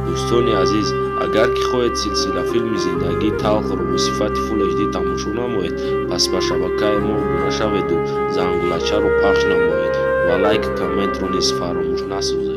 Дӯстони азиз, агар ки хоҳед силсилафилми «Зиндагии талхро» бо сифати Full HD тамошо намоед, пас ба шабакаи мо обуна шаведу зангулачаро пахш намоед ва лайк, комментро низ фаромӯш насозед.